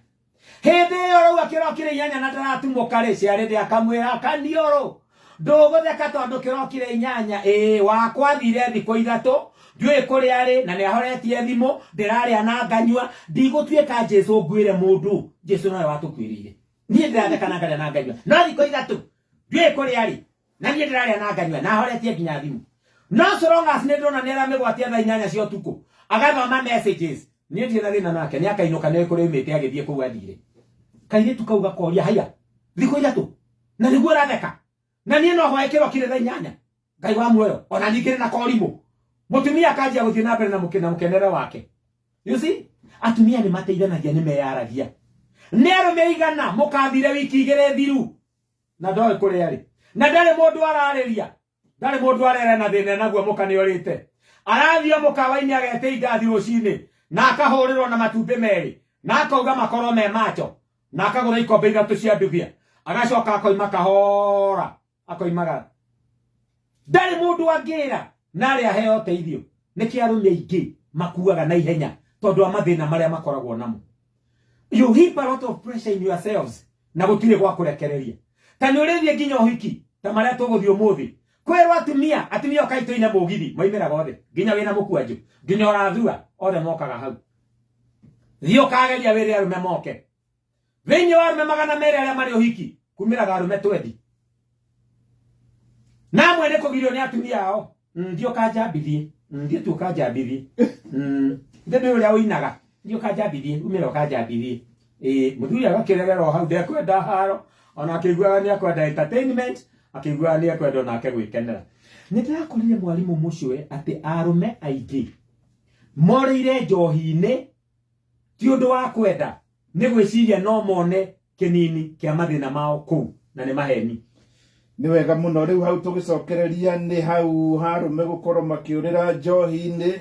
Hĩndĩ ĩyo rauga kĩrokire 8 na ndaratumũka rĩ, ciarĩndĩ akamwĩra, "Kaniũrũ, ndũgũtheka tondũ kĩrokire 8? Ĩĩ, wakwa athire thikũ 3, ndiũĩ kũrĩa arĩ, na nĩ ahoretie thimũ. Ndĩrarĩa na nganyua. Ndigũtuĩka Jesu ngwĩre mũndũ, Jesu nowe watũkuĩrĩire. Niĩ ndĩratheka na ngarĩa na nganyua, no thikũ 3 ndiũĩ kũrĩa arĩ, na niĩ ndĩrarĩa na nganyua na ahoretie nginya thimũ. No so long as nĩ ndĩrona nĩ aramĩgwatia thaa 8 cia ũtukũ agathoma messages, niĩ ndirĩ na thĩna nake. Nĩ akainũka, nĩ kũrĩa aumĩte agĩthiĩ kũu athire." Kairĩtu kau gakoria, "Haya, thikũ 3 na nĩguo ũratheka, na niĩ no hwaĩ kĩrokire thaa 8? Ngai wa muoyo, ona ningĩ na korimũ." Mũtumia akanjia gũthiĩ na mbere na mũkenere wake. You see, atumia nĩ mateithanagia, nĩ meyaragia. Nĩ arũme igana mũkathire wiki 2 thiru na ndoĩ kũrĩa arĩ, na ndarĩ mũndũ ararĩria, ndarĩ mũndũ arera na thĩna naguo. Mũka nĩ orĩte, arathiĩ o mũkawa-inĩ agete indathi rũcinĩ na akahũrĩrwo na matumbĩ merĩ na akauga makorwo me macho, na akagũra ikombe 3 cia ndubia, agacoka akoima kahora, akoimagara, ndarĩ mũndũ angĩra na arĩa aheo ũteithio. Nĩkĩ arũme aingĩ makuaga na ihenya? Tondũ wa mathĩna marĩa makoragwo namo. You heap a lot of pressure in yourselves na gũtirĩ gwa kũrekereria. Ta nĩ ũrĩthiĩ nginya ũhiki ta marĩa tũgũthiĩ ũmũthĩ, kwĩrwo atumia, "Atumia, ũkai tũine mũgithi." Moimĩraga othe, nginya wĩna mũkwanjũ, nginya ũrathua, othe mokaga hau. Thiĩ ũkageria wĩre arũme moke. Thĩinĩ wa arũme 200 arĩa marĩ ũhiki, kumĩraga arũme 20, na amwe nĩ kũgirio nĩ atumia ao. Thiĩ ũkanjambithie. Thiĩ tu ũkanjambithie. Ndĩ ndĩ ũrĩa ũinaga, thiĩ ũkanjambithie, umĩra ũkanjambithie. Ĩĩ, mũthuri agakĩrerera o hau, ndekwenda haro, ona akĩiguaga nĩ akwenda entertainment, akĩiguaga nĩ ekwenda onake gwĩkenera. Nĩ ndĩrakorire, mwarimũ mũcwe, atĩ arũme aingĩ morĩire njohi-inĩ ti ũndũ wa kwenda, nĩ gwĩciria no mone kĩnini kĩa mathĩna mao kũu, na nĩ maheni. Nĩ wega mũno. Rĩu hau tũgĩcokereria nĩ hau harũme gũkorwo makĩũrĩra njohi-inĩ.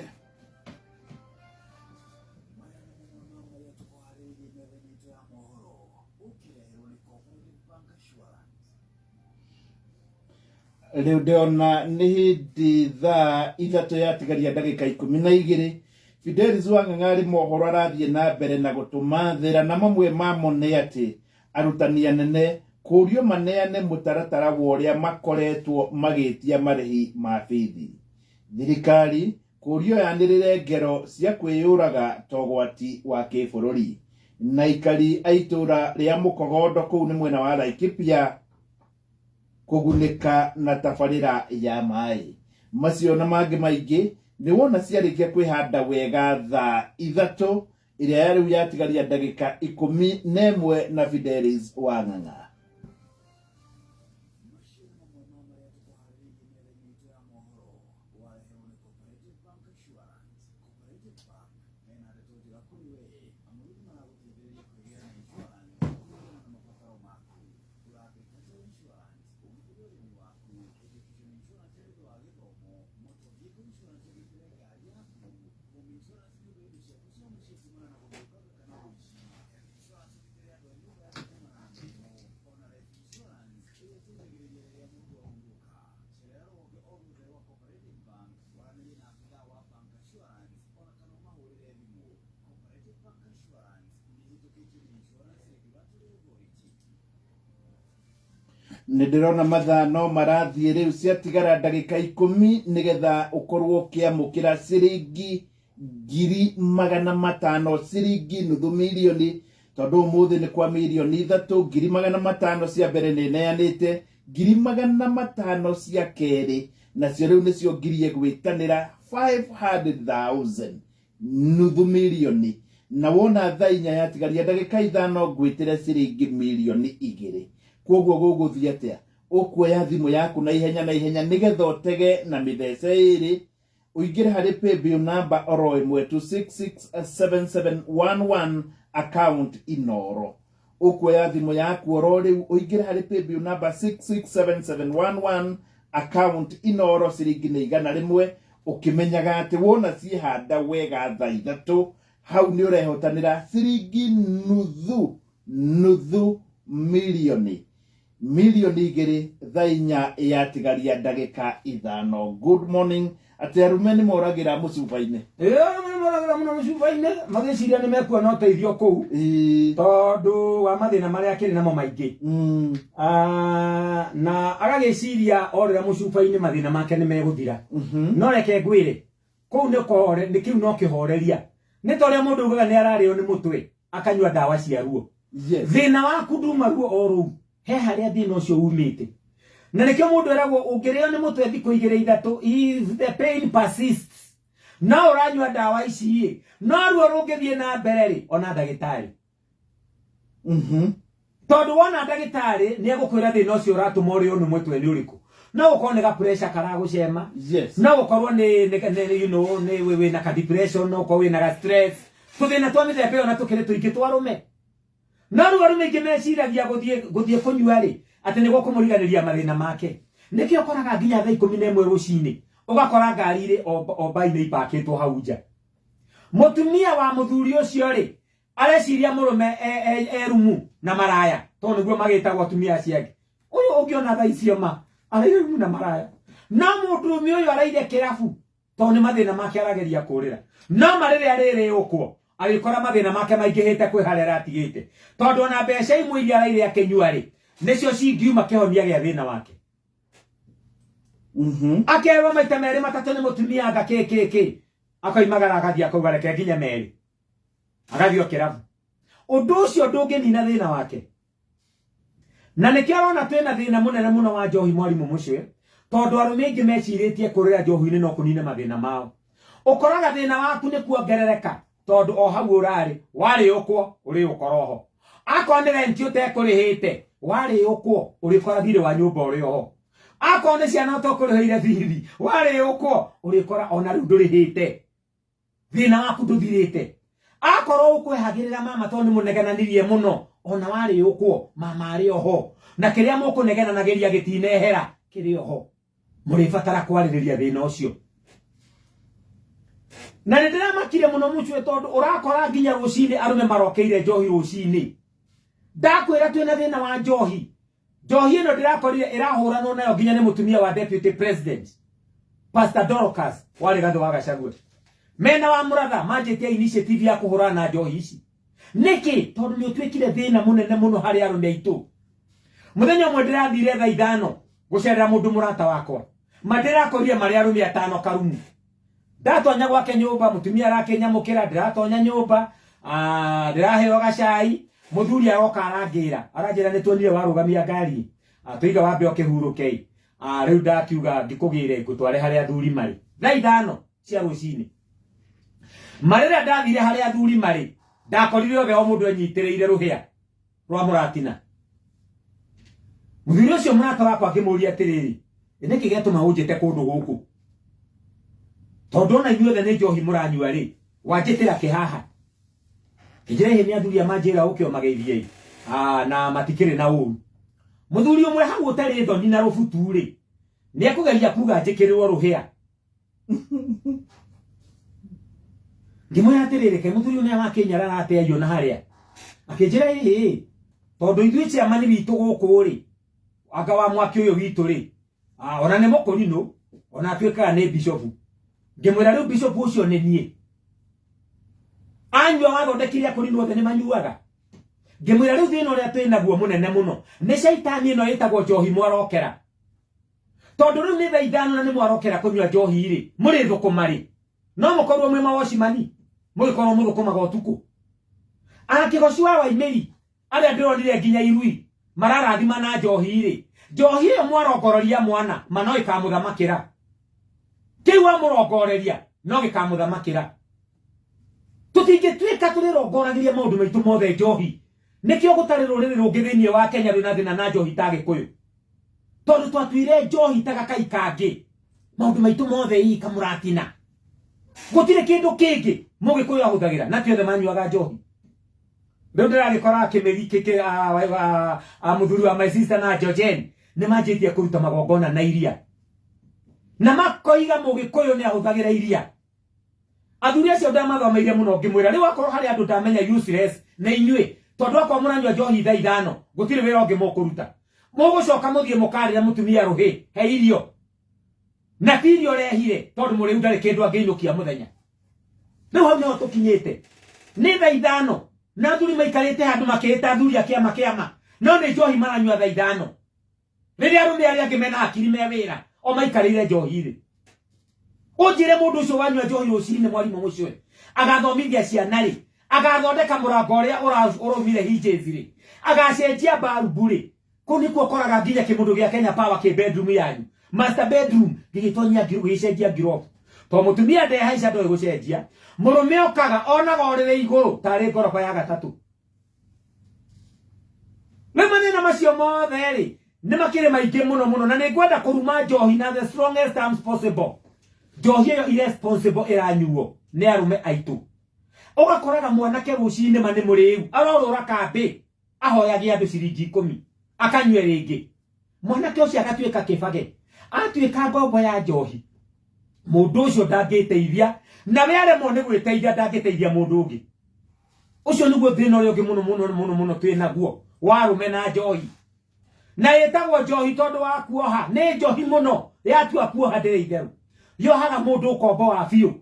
Rĩu ndĩrona nĩ hĩndĩ thaa 3 yatigaria ndagĩka 12. Fidelis Wang'ang'a mohoro arathiĩ na mbere na gũtũmathĩra, na mamwe mamo nĩ atĩ arutani anene kũrio maneane mũtaratara wa ũrĩa makoretwo magĩtia marĩhi ma bithi, thirikari kũrio yanĩrĩre ngero cia kwĩyũraga ta ũgwati wa kĩbũrũri, na aikari a itũũra rĩa Mũkogondo kũu nĩ mwena wa Laikipia kũgunĩka na tabarĩra ya maĩ. Macio na mangĩ maingĩ Nĩ wona ciarĩkia kwĩhanda wega thaa 3 ĩrĩa ya rĩu yatigaria ndagĩka 11 na Fidelis wa Ng'ang'a. Nĩ ndĩrona mathaa no marathiĩ rĩu ciatigara ndagĩka 10 nĩgetha ũkorwo ũkĩamũkĩra ciringi 500,000 ciringi nuthu milioni tondũ ũmũthĩ nĩ kwa milioni 3 500,000 cia mbere nĩ neanĩte 500,000 cia kerĩ nacio rĩu nĩcio ngirie gwĩtanĩra 500,000 nuthu milioni na wona thaa 4 yatigaria ndagĩka 5 ngwĩtĩre ciringi milioni 2. Koguo gũgũthiĩ atĩa? Ũkuoya thimũ yaku na ihenya na ihenya nĩgetha ũtege na mĩthece ĩrĩ ũingĩre harĩ paybill number oro ĩmwe tu 667711 account Inoro. Ũkuoya thimũ yaku oro rĩu ũingĩre harĩ paybill number 667711 account Inoro ciringi nĩ 100 ũkĩmenyaga atĩ wona ciĩhanda wega thaa 3 hau nĩ ũrehotanĩra ciringi nuthu milioni 2 thaa 4 yatigaria ndagĩka 5. Good morning. Atĩ arũme nĩ moragĩra mũcuba-inĩ. Arũme nĩ moragĩra mũno mũcuba-inĩ magĩciria nĩ mekuona ũteithio kũu tondũ wa mathĩna marĩa akĩrĩ namo maingĩ. Na agagĩciria orĩra mũcuba-inĩ mathĩna make nĩ megũthira. No reke ngwĩre kũu nĩ kũhore nĩ kĩu no kĩhoreria. Nĩ ta ũrĩa mũndũ ugaga nĩ ararĩo nĩ mũtwe akanyua ndawa cia ruo. Thĩna waku nduma ruo o rũu he harĩa thĩna ũcio umĩte. Na nĩkĩo mũndũ eragwo ũngĩrĩo nĩ mũtwe thikũ 2 3 if the pain persists no ũranyua ndawa ici ĩ no ruo rũngĩthiĩ na mbere rĩ ona ndagĩtarĩ. Tondũ wona ndagĩtarĩ nĩ egũkwĩra thĩna ũcio ũratũma ũrĩo nĩ mũtwe nĩ ũrĩkũ. No gũkorwo nĩ ga pressure karagũcema. No gũkorwo nĩ you know nĩ wĩna ka depression, no gũkorwo wĩna ga stress. Tũthĩna twa mĩthemba ĩyo na tũkĩrĩ tũingĩ twa arũme. No rĩu arũme aingĩ meciragia gũthiĩ kũnyua rĩ atĩ nĩguo kũmũriganĩria mathĩna make. Nĩkĩo ũkoraga nginya thaa 11 rũcinĩ ũgakora ngari irĩ o mbainĩ ipakĩtwo hau nja. Mũtumia wa mũthuri ũcio rĩ areciria mũrũme e rumu na maraya tondũ nĩguo magĩtagwo atumia acio angĩ. Ũyũ ũngĩona thaa icio ma araire rumu na maraya. No mũndũrũme ũyũ araire kĩrabu tondũ nĩ mathĩna make arageria kũrĩra. No marĩrĩa rĩrĩũkwo agĩkora mathĩna make maingĩhĩte kwĩ harĩa aratigĩte. Tondũ ona mbeca imwe iria araire akĩnyua rĩ nĩcio cingiuma kĩhonia gĩa thĩna wake. Akerwo maita merĩ matatũ nĩ mũtumia anga kĩ kĩ kĩ akoimagara agathiĩ akauga reke nginya merĩ agathiĩ o kĩrabu. Ũndũ ũcio ndũngĩnina thĩna wake. Na nĩkĩo arona twĩna thĩna mũnene mũno wa njohi mwarimũ mũcwe tondũ arũme aingĩ mecirĩtie kũrĩra njohi-inĩ no kũnine mathĩna mao. Ũkoraga thĩna waku nĩ kuongerereka tondũ o hau ũrarĩ warĩũkwo ũrĩũkora oho. Akorwo nĩ renti ũtekũrĩhĩte warĩũkwo ũrĩkora thirĩ wa nyũmba ũrĩ oho. Akorwo nĩ ciana ũtekũrĩhĩire bithi warĩũkwo ũrĩkora ona rĩu ndũrĩhĩte. Thĩna waku ndũthirĩte. Akorwo ũkwehagĩrĩra mama tondũ nĩ mũnegenanirie mũno ona warĩũkwo mama arĩ oho. Na kĩrĩa mũkũnegenanagĩria gĩtinehera kĩrĩ oho. Mũrĩbatara kwarĩrĩria thĩna ũcio. Na nĩ ndĩramakire mũno mũcwe tondũ ũrakora nginya rũcinĩ arũme marokeire njohi rũcinĩ. Ndakwĩra twĩna thĩna wa njohi. Njohi ĩno ndĩrakorire ĩrahũranwo nayo nginya nĩ mũtumia wa deputy president Pastor Dorcas wa Rigathĩ wa Gachagua. Mena wa Mũratha manjĩtie initiative ya kũhũrana na njohi ici. Nĩkĩ? Tondũ nĩ ũtuĩkire thĩna mũnene mũno harĩ arũme aitũ. Mũthenya ũmwe ndĩrathire thaa 5 gũcerera mũndũ mũrata wakwa. Ma ndĩrakorire marĩ arũme 5 karumu. Ndatonya gwake nyũmba mũtumia arakĩnyamũkĩra ndĩratonya nyũmba ndĩraheo gacai mũthuri aroka arangĩra aranjĩra nĩ tuonire warũgamia ngari tũiga wambe ũkĩhurũke. Rĩu ndakiuga ngĩkũgĩre ngũtware harĩa athuri marĩ. Thaa 5 Cia rũcinĩ marĩrĩa ndathire harĩa athuri marĩ, ndakorire othe o mũndũ enyitĩrĩire rũhĩa rwa mũratina. Mũthuri ũcio mũrata wakwa akĩmũria atĩrĩrĩ, nĩkĩ gĩatũma ũnjĩte kũndũ gũkũ, tondũ ona inyuothe nĩ njohi mũranyua rĩ, wanjĩtĩra kĩ haha? Kĩnjĩra ĩhĩ nĩ athuri a manjĩra ũke ũmageithie. Ah, na matikĩrĩ na ũru. Mũthuri ũmwe hau ũtarĩ thoni na rũbutu rĩ, nĩ ekũgeria kuga njĩkĩrĩrwo rũhĩa. Ngĩmwĩra atĩrĩrĩ, kaĩ mũthuri ũyũ nĩ arakĩnyarara atĩa aiyũ na harĩa? Akĩnjĩra ĩhĩ, tondũ ithuĩ chairman witũ gũkũ rĩ, anga wa mwaki ũyũ witũ rĩ, ah, ona nĩ mũkũrinũ, ona atuĩkaga nĩ bishopu. Ngĩmwĩra rĩu bishopu ũcio nĩ niĩ. Anyua wathondekire akũrinũ othe nĩ manyuaga. Ngĩmwĩra rĩu thĩna ũrĩa twĩ naguo mũnene mũno nĩ caitani ĩno ĩtagwo njohi mwarokera. Tondũ rĩu nĩ thaa 5 na nĩ mwarokera kũnyua njohi rĩ, mũrĩ thũkũma rĩ, no mũkorwo mwĩ mawocimani, mũgĩkorwo mũthũkũmaga ũtukũ. Akĩgoci wa Waimĩri arĩa ndĩronire nginya irui mararathima na njohi rĩ, njohi ĩyo mwarongororia mwana ma no ĩkamũthamakĩra. Kĩu wamũrongoreria no gĩkamũthamakĩra. Tũtingĩtuĩka tũrĩrongoragĩria maũndũ maitũ mothe njohi. Nĩkĩo gũtarĩ rũrĩrĩ rũngĩ thĩinĩ wa Kenya rwĩna thĩna na njohi ta Gĩkũyũ, tondũ twatuire njohi ta gakai kangĩ. Maũndũ maitũ mothe ii kamũratina, gũtirĩ kĩndũ kĩngĩ Mũgĩkũyũ ahũthagĩra, na ti othe manyuaga njohi. Rĩu ndĩragĩkora kĩmĩri kĩkĩ mũthuri wa my sister na Georgine nĩ manjĩtie kũruta magongona na iria, na makoiga Mũgĩkũyũ nĩ ahũthagĩra iria. Athuri acio ndamathomeire mũno, ngĩmwĩra rĩu akorwo harĩ andũ ndamenya useless nĩ inyuĩ, tondũ akorwo mũranyua njohi thaa 5 gũtirĩ wĩra ũngĩ mũkũruta, mũgũcoka mũthiĩ mũkarĩre mũtumia rũhĩ he irio, na ti irio ũrehire, tondũ mũrĩu ndarĩ kĩndũ angĩinũkia mũthenya. Rĩu hau nĩho tũkinyĩte, nĩ thaa 5 na athuri maikarĩte handũ makĩĩta athuri a kĩama kĩama, no nĩ njohi maranyua thaa 5, rĩrĩa arũme arĩa angĩ mena hakiri me wĩra o maikarĩire njohi rĩ. Ũnjĩre mũndũ ũcio wanyua njohi rũcinĩ, mwarimũ mũcio agathomithia ciana rĩ, agathondeka mũrango ũrĩa ũraumire hinges rĩ, agacenjia barubu rĩ? Kũu nĩkuo ũkoraga nginya kĩmũndũ gĩa Kenya Power kĩ bedroom yanyu, master bedroom, gĩgĩtonyia gĩgĩcenjia ngirobu, to mũtumia ndehaica ndoĩ gũcenjia. Mũrũme okaga onaga ũrĩrĩ igũrũ tarĩ ngoroba ya gatatũ. Rĩu mathĩna macio mothe rĩ, nĩ makĩrĩ maingĩ mũno mũno, na nĩ ngwenda kũruma njohi na the strongest terms possible. Njohi ĩyo irresponsible ĩranyuo nĩ arũme aitũ. Ũgakoraga mwanake rũcinĩ ma nĩ mũrĩu, arorũra kambĩ ahoyagie andũ ciringi 10 akanyue rĩngĩ. Mwanake ũcio agatuĩka kĩbage, atuĩka ngombo ya njohi. Mũndũ ũcio ndangĩteithia, na we aremwo nĩ gwĩteithia, ndangĩteithia mũndũ ũngĩ. Ũcio nĩguo thĩna ũrĩa ũngĩ mũno mũno mũno mũno twĩ naguo wa arũme na njohi. Na ĩtagwo njohi tondũ wa kuoha, nĩ njohi mũno yatua kuoha ndĩrĩ itherũ, yohaga mũndũ ũkombo wa biũ,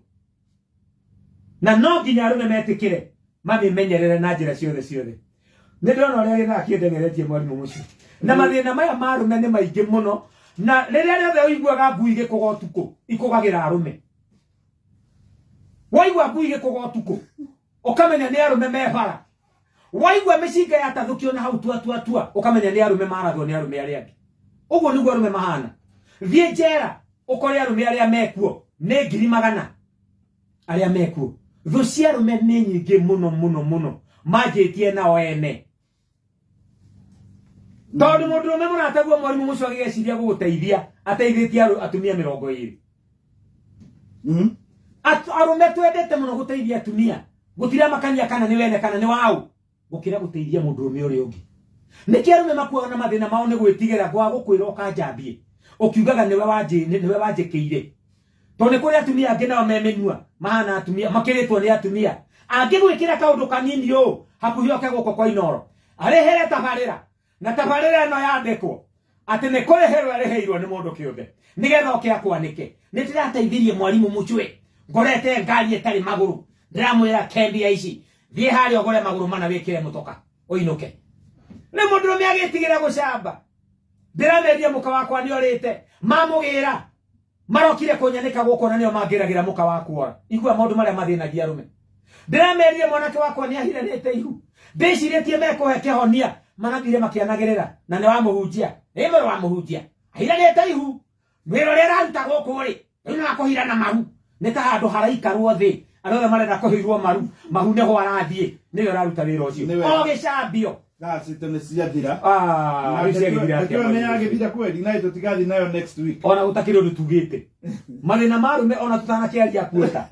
na no nginya arũme metĩkĩre mamĩmenyerere na njĩra ciothe ciothe. Nĩ ndĩrona ũrĩa gĩthaa kĩndengeretie, mwarimũ mũcio, na mathĩna maya ma arũme nĩ maingĩ mũno, na rĩrĩa rĩothe ũiguaga ngui igĩkũga ũtukũ, ikũgagĩra arũme. Waigua ngui igĩkũga ũtukũ, ũkamenya nĩ arũme me bara. Waigua mĩcinga yatathũkio na hau tua tua tua, ũkamenya nĩ arũme marathwo nĩ arũme arĩa angĩ. Ũguo nĩguo arũme mahana. Thiĩ njera ũkore arũme arĩa mekuo nĩ 100,000 arĩa mekuo. Thũ cia arũme nĩ nyingĩ mũno mũno mũno, manjĩtie nao ene, tondũ mũndũrũme mũrataguo mwarimũ mũcio agĩgeciria gũgũteithia ateithĩtie atumia 20. Arũme twendete mũno gũteithia atumia, gũtiramakania kana nĩ wene kana nĩ waũ, gũkĩra gũteithia mũndũrũme ũrĩa ũngĩ. Nĩkĩ arũme makuaga na mathĩna mao? Nĩ gwĩtigĩra gwa gũkwĩra ũkanjambie ũkiugaga nĩwe nĩwe wanjĩkĩire, tondũ nĩ kũrĩ atumia angĩ nao me mĩnua mahana atumia makĩrĩtwo nĩ atumia angĩgwĩkĩra kaũndũ kanini ũũ hakuhĩ oke gũkũ kwa Inooro arĩhĩre tabarĩra, na tabarĩra ĩno yandĩkwo atĩ nĩ kũrĩhĩrwo arĩhĩirwo nĩ mũndũ kĩũmbe nĩgetha oke akwanĩke. Nĩ ndĩrateithirie mwarimũ mũcwe, ngorete ngari ĩtarĩ magũrũ, ndĩramwĩra kembia ici, thiĩ harĩa ũgũre magũrũ mana wĩkĩre mũtoka ũinũke. Rĩu mũndũrũme agĩtigĩra gũcamba, ndĩrameria mũka wakwa nĩ orĩte, mamũgĩra marokire kũnyanĩka gũkũ na nĩo mangĩragĩra mũka wakwa ora. Igua maũndũ marĩa mathĩnagia arũme. Ndĩramerire mwanake wakwa nĩ ahiranĩte ihu, ndĩcirĩtie mekũhe kĩhonia, marathire makĩanagĩrĩra na nĩ wa mũhunjia, ĩ mũrũ wa mũhunjia ahiranĩte ihu, wĩra ũrĩa araruta gũkũ rĩ, rĩu nĩ wa kũhirana mahu. Nĩ ta handũ haraikarwo thĩ, arĩa othe marenda kũhĩirwo maru mahu nĩho arathiĩ, nĩwe ũraruta wĩra ũcio. Nĩwe. O gĩcambio. Thaa citũ nĩ ciathira. Ah, rĩu ciagĩthira atĩa nä mweri ũcio? yagä kweli na tå tigathiä nayo next week. Ona gũtakĩrĩ ũndũ tugĩte mathĩna ma arũme, ona tũtanakĩaria kuota.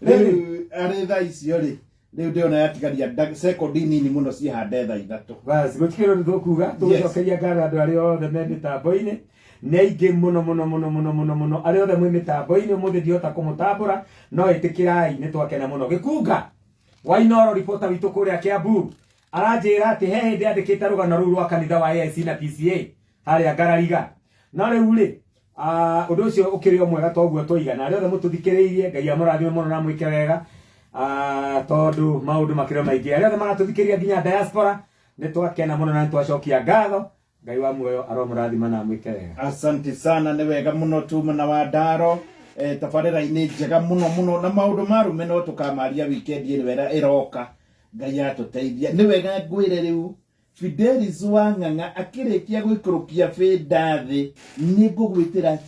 Rĩu arä thaa icio rä, rĩu ndĩrona yatigaria sekondi nini mũno cihande thaa 3. Basi gũtikĩrĩ ũndũ tũkuga, tũgũcokeria ngatho andũ arĩa othe me mĩtambo-inĩ, nĩ aingĩ mũno mũno mũno mũno mũno mũno, arĩa othe mwĩ mĩtambo-inĩ ũmũthĩ ndihota kũmũtambũra, no ĩtĩkĩrai nĩ twakena mũno. Gĩkunga Wainoro, ribota witũ kũrĩa Kiambu, aranjĩra atĩ he hĩndĩ andĩkĩte rũgano rũu rwa kanitha wa AIC na PCA harĩa Ngarariga, no rĩu rĩ, ũndũ ũcio ũkĩrĩ o mwega toguo tũiga, na arĩa othe mũtũthikĩrĩirie, Ngai amũrathime mũno na mwĩke wega, tondũ maũndũ makĩrĩ o maingĩ. Arĩa othe maratũthikĩrĩria nginya diaspora, nĩ twakena mũno na nĩ twacokia ngatho. Ngai wa muoyo aromũrathima na amwĩke wega. Asante sana, nĩ wega mũno tuma na wandaro, tabarĩra-inĩ njega mũno mũno, na maũndũ ma arũme no tũkamaria wikendi ĩno ĩrĩa ĩroka, Ngai atũteithia. Nĩ wega ngwĩre rĩu Fidelis wa Ng'ang'a akĩrĩkia gũikũrũkia bĩnda thĩ, nĩ ngũgwĩtĩra.